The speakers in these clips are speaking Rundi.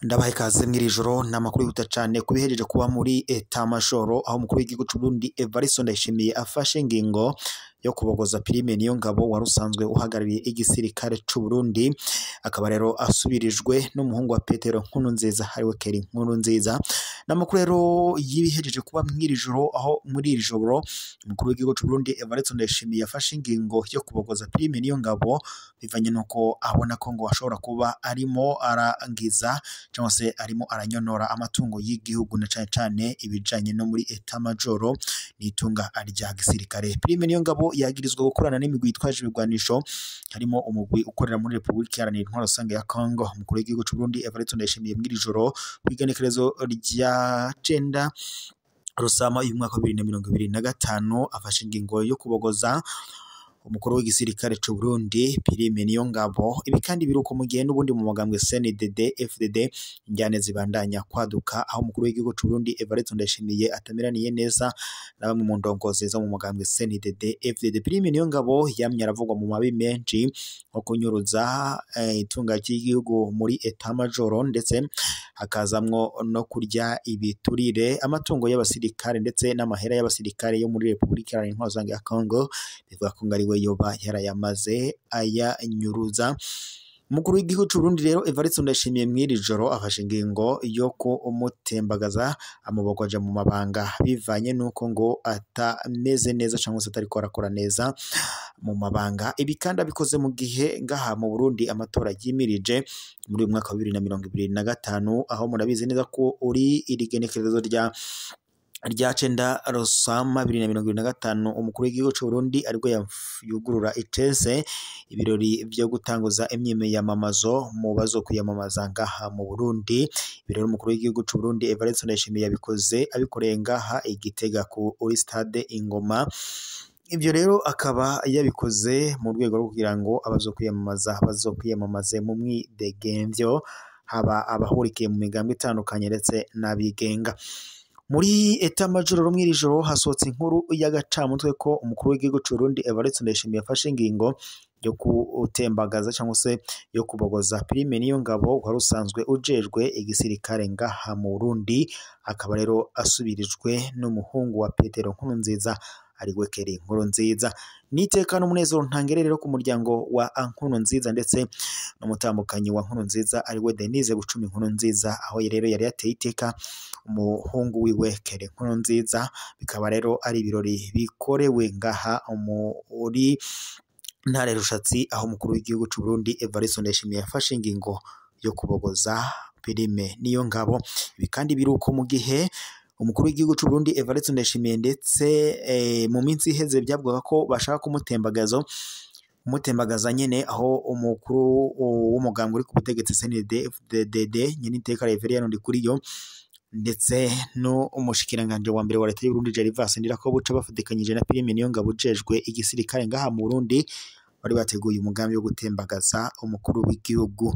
Ndabaha ikaze mw'iri joro ni amakuru yihuta cane ku bihejeje kuba muri etat-major, aho umukuru w'igihugu c'Uburundi Evariste Ndayishimiye afashe ingingo yo kubogoza Prime Niyongabo wari usanzwe uhagarariye igisirikare c'Uburundi, akaba rero asubirijwe n'umuhungu wa Petero Nkurunziza ariwe Kelly Nkurunziza. N'amakuru rero y'ibihejeje kuba mw'iri joro, aho muri iri joro umukuru w'igihugu c'Uburundi Evariste Ndayishimiye yafashe ingingo yo kubogoza Prime Niyongabo bivanye nuko abona ko ngo ashobora kuba arimo arangiza cyangwa se arimo aranyonora amatungo y'igihugu na cane cane ibijanye no muri etat-major n'itunga rya gisirikare. Prime Niyongabo yagirizwa gukorana n'imigwi yitwaje ibigwanisho harimo umugwi ukorera muri Republika Iharanira Intwaro Rusange ya Congo. Umukuru w'igihugu c'Uburundi Evariste Ndayishimiye mw'iri joro kw'igenekerezo rya 9 Rusama uyu mwaka wa 2025 afashe ingingo yo kubogoza umukuru w'igisirikare c'u Burundi Prime Niyongabo. Ibi kandi biruko mu gihe n'ubundi mu mugambwe CNDD FDD injyane zibandanya kwaduka, aho umukuru w'igihugu c'u Burundi Evariste Ndayishimiye atameraniye neza na bamwe mu ndongozi zo mu mugambwe CNDD FDD. Prime Niyongabo yamye aravugwa mu mabi menshi nko kunyuruza itunga ry'igihugu muri etat-major, ndetse hakazamwo no kurya ibiturire amatungo y'abasirikare ndetse n'amahera y'abasirikare yo muri Republika Iharanira Intwaro Rusange ya Congo, bivuga ko ngo ariwe yoba yarayamaze ayanyuruza. Umukuru w'igihugu c'Uburundi rero Evariste Ndayishimiye mw'iri joro afashe ingingo yo kumutembagaza amubogoje mu mabanga bivanye nuko ngo atameze neza cyangwa se atariko arakora neza mu mabanga. Ibi kandi abikoze mu gihe ngaha mu Burundi amatora yimirije muri uyu mwaka wa 2025, aho murabizi neza ko uri irigenekerezo rya 9 Rusama 2025 umukuru w'igihugu c'Uburundi aribwo yugurura icese ibirori vyo gutanguza imyiyamamazo mu bazo kwiyamamaza ngaha mu Burundi. Ibirori umukuru w'igihugu c'Uburundi Evariste Ndayishimiye yabikoze abikoreye ngaha i Gitega kuri stade Ingoma. Ivyo rero akaba yabikoze mu rwego rwo kugira ngo abazokwiyamamaza bazokwiyamamaze mu mwidegemvyo, haba abahurikiye mu migambi itandukanye ndetse n'abigenga. Muri etat-major mw'iri joro hasohotse inkuru y'agacamutwe ko umukuru w'igihugu c'Uburundi Evariste Ndayishimiye yafashe ingingo yo gutembagaza cyangwa se yo kubogoza Prime Niyongabo wari usanzwe ujejwe igisirikare ngaha mu Burundi, akaba rero asubirijwe n'umuhungu wa Petero Nkurunziza ariwe Kelly Nkurunziza. N'iteka n'umunezero ntangere rero ku muryango wa Nkurunziza ndetse n'umutambukanyi wa Nkurunziza ariwe Denise Bucumi Nkurunziza, aho rero yari yateye iteka umuhungu wiwe Kelly Nkurunziza. Bikaba rero ari ibirori bikorewe ngaha muri ntare Rushatsi, aho umukuru w'igihugu c'u Burundi Evariste Ndayishimiye yafashe ingingo yo kubogoza Prime Niyongabo. Ibi kandi biruko mu gihe umukuru w'igihugu c'u Burundi Evariste Ndayishimiye ndetse mu minsi iheze byavugaga ko bashaka kumutembagaza nyene, aho umukuru w'umugambwe uri ku butegetsi CNDD FDD nyene iteka Reverien Ndikuriyo ndetse no umushikiranganje wa mbere wa leta y'u Burundi Gervais Ndirakobuca bafatikanyije na Prime Niyongabo ujejwe igisirikare ngaha mu Burundi bari bateguye umugambi wo gutembagaza umukuru w'igihugu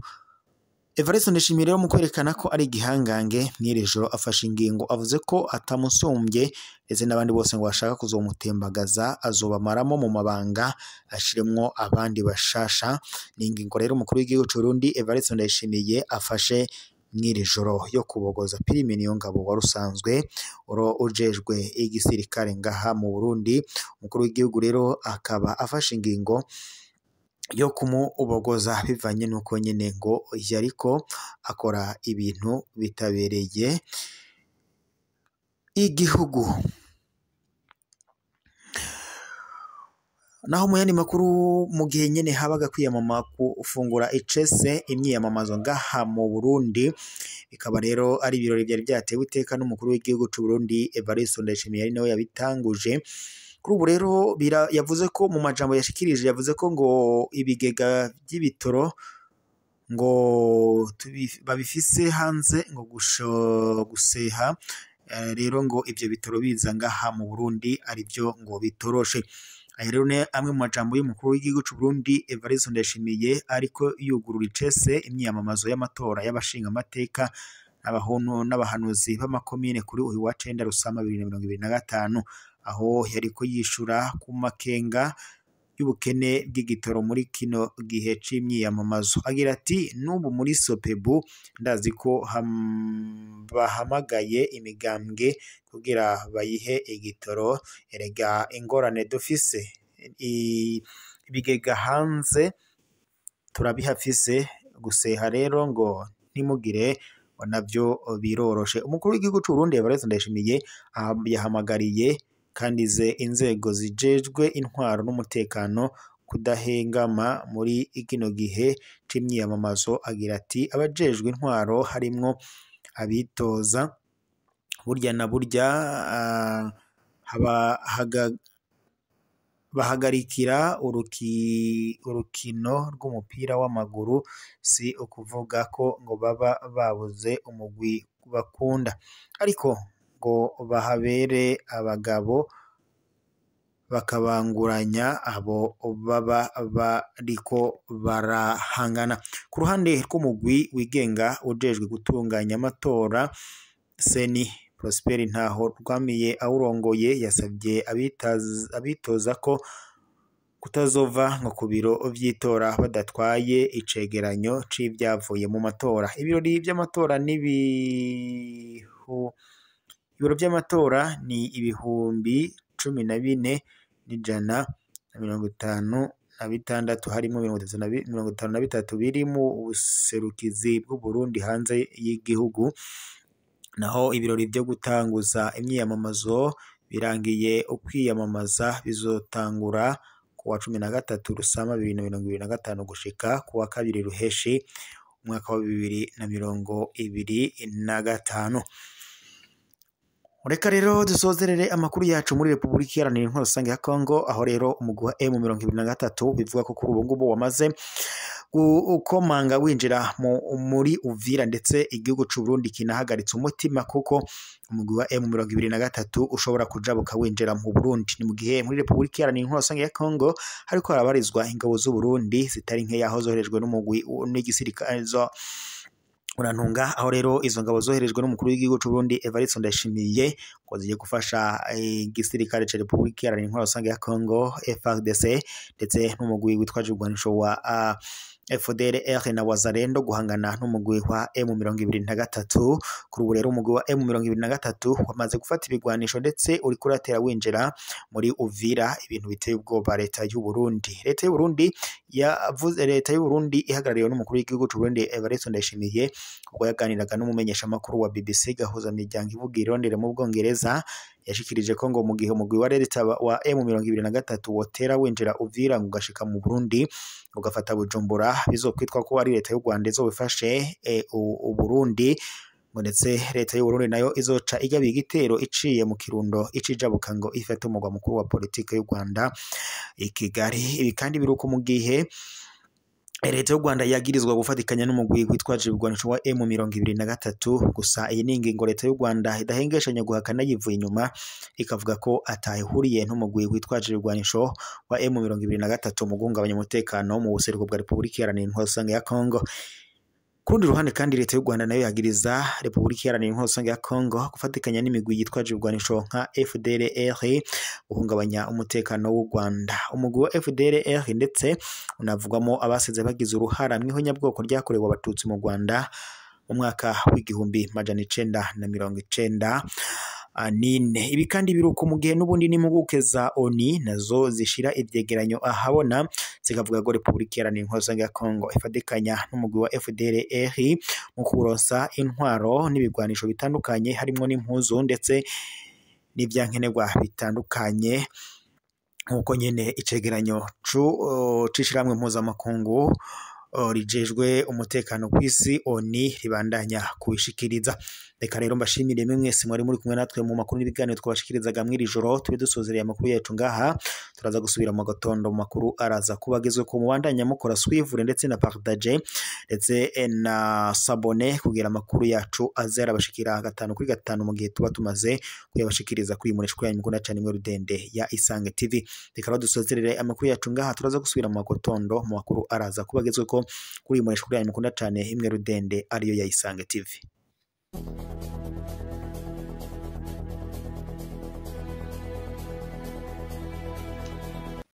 Evariste Ndayishimiye. Rero mu kwerekana ko ari igihangange mw'iri joro afashe ingingo, avuze ko atamusumbye ndetse n'abandi bose ngo bashaka kuzomutembagaza azobamaramo mu mabanga ashiremwo abandi bashasha. Ni ingingo rero umukuru w'igihugu c'Uburundi Evariste Ndayishimiye afashe mw'iri joro yo kubogoza Prime Niyongabo wari usanzwe ujejwe igisirikare ngaha mu Burundi. Umukuru w'igihugu rero akaba afashe ingingo yo kumubogoza bivanye nuko nyene ngo yariko akora ibintu bitabereye igihugu. Naho mu yandi makuru, mu gihe nyene habaga kwiyamama gufungura icese imyiyamamazo ngaha mu Burundi, bikaba rero ari ibirori byari byatewe iteka n'umukuru w'igihugu c'u Burundi Evariste Ndayishimiye ari nawe yabitanguje. Kuri ubu rero yavuze ko mu majambo yashikirije yavuze ko ngo ibigega by'ibitoro ngo babifise hanze ngo guseha, rero ngo ivyo bitoro biza ngaha mu Burundi arivyo ngo bitoroshe. Aya rero ni amwe mu majambo y'umukuru w'igihugu c'u Burundi Evariste Ndayishimiye ariko yugurura icese imyiyamamazo y'amatora y'abashinga amateka n'abahanuzi b'amakomine kuri uyu wa 9 Rusama 2025. aho yariko yishura ku makenga y'ubukene bw'igitoro muri kino gihe c'imyiyamamazo. Agira ati n'ubu muri Sopebu ndazi ko bahamagaye imigambwe kugira bayihe igitoro, erega ingorane dufise ibigega hanze turabihafise, guseha rero ngo ntimugire navyo biroroshe. Umukuru w'igihugu c'u Burundi Evariste Ndayishimiye yahamagariye kandi ze inzego zijejwe intwaro n'umutekano kudahengama muri kino gihe c'imyiyamamazo, agira ati abajejwe intwaro harimwo abitoza burya na burya bahagarikira urukino rw'umupira w'amaguru, si ukuvuga ko ngo baba babuze umugwi bakunda, ariko ngo bahabere abagabo bakabanguranya abo baba bariko barahangana. Ku ruhande rw'umugwi wigenga ujejwe gutunganya amatora Seni, Prosper Ntaho Rwamiye awurongoye yasabye abitoza ko kutazova ngo ku biro vy'itora badatwaye icegeranyo c'ivyavuye mu matora. Ibirori vy'amatora ibiro vy'amatora ni 14,156 harimwo 53 biri mu buserukizi bw'u Burundi hanze y'igihugu. Naho ibirori vyo gutanguza imyiyamamazo birangiye, ukwiyamamaza bizotangura kuwa 13 Rusama 2025 gushika kuwa 2 Ruheshi umwaka wa 2025. Reka rero dusozerere amakuru yacu muri Republika Iharanira Intwaro Rusange ya Kongo, aho rero umugwi wa M23 bivuga ko kuri ubu ngubu wamaze gukomanga winjira muri Uvira, ndetse igihugu c'u Burundi kinahagaritse umutima kuko umugwi wa M23 ushobora kujabuka winjira mu Burundi. Ni mu gihe muri Republika Iharanira Intwaro Rusange ya Kongo hariko harabarizwa ingabo z'u Burundi zitari nkeya, aho zoherejwe n'umugwi n'igisirikare urantunga, aho rero izo ngabo zoherejwe n'umukuru w'igihugu c'u Burundi Evariste Ndayishimiye ngo zigiye gufasha igisirikare ca Republika Iharanira Intwaro Rusange ya Kongo FARDC ndetse n'umugwi witwaje urwanisho wa FDLR na Wazalendo guhangana n'umugwi wa M23. Kuri ubu rero umugwi wa M23 wamaze gufata ibigwanisho ndetse uriko uratera winjira muri Uvira, ibintu biteye ubwoba leta y'u Burundi. Leta y'u Burundi yavuze, leta y'u Burundi ihagarariwe n'umukuru w'igihugu c'u Burundi Evariste Ndayishimiye, ubwo yaganiraga n'umumenyesha makuru wa BBC gahuza miryango ivuga irondere mu Bwongereza, yashikirije ko ngo mu gihe umugwi wa leta wa M23 wotera winjira Uvira ngo ugashika mu Burundi ugafata Bujumbura, bizokwitwa ko ari leta y'u Rwanda izobifashe Uburundi, ngo ndetse leta y'u Burundi nayo izoca igaba igitero iciye mu Kirundo icijabuka ngo ifate umugwa mukuru wa politike y'u Rwanda i Kigali. Ibi kandi biruko mu gihe leta y'u Rwanda yagirizwa gufatikanya n'umugwi witwaje ibigwanisho wa M23. Gusa iyi ni ingingo leta y'u Rwanda idahengeshanya guhakana yivuye inyuma, ikavuga ko atahuriye n'umugwi witwaje ibigwanisho wa M23 mu guhungabanya umutekano mu buseruko bwa Republika Iharanira Intwaro Rusange ya Kongo. Ku rundi ruhande kandi leta y'u Rwanda nayo yagiriza Republika Iharanira Intwaro Rusange ya Kongo gufatikanya n'imigwi yitwaje ibigwanisho nka FDLR guhungabanya umutekano w'u Rwanda. Umugwi wa FDLR ndetse unavugwamo abasize bagize uruhara mw'ihonyabwoko ryakorewe abatutsi mu Rwanda mu mwaka w'1994. Ibi kandi biruko mu gihe n'ubundi n'impuguke za ONU nazo zishira ivyegeranyo ahabona zikavuga ko Republika Iharanira Intwaro Rusange ya Kongo ifatikanya n'umugwi wa FDLR mu kuronsa intwaro n'ibigwanisho bitandukanye harimwo n'impuzu ndetse n'ivyankenerwa bitandukanye, nk'uko nyene icegeranyo c'ishirahamwe mpuzamakungu rijejwe umutekano kw'isi ONU ribandanya kubishikiriza. Reka rero mbashimire mwese mwari muri kumwe natwe mu makuru n'ibiganiro twabashikirizaga mw'iri joro. Tube dusozereye amakuru yacu ngaha, turaza gusubira mu gatondo mu makuru araza kubagezwe ku mubandanya mukora suivre ndetse na partage ndetse na sabone kugira amakuru yacu aze arabashikira 5 kuri 5 mu gihe tuba tumaze kuyabashikiriza kuri mureshwa yanyu mukunda cyane mwe rudende ya Isange TV. Reka rero dusozerere amakuru yacu ngaha, turaza gusubira mu gatondo mu makuru araza kubagezwe ko kuri mureshwa yanyu mukunda cyane imwe rudende ariyo ya Isange TV.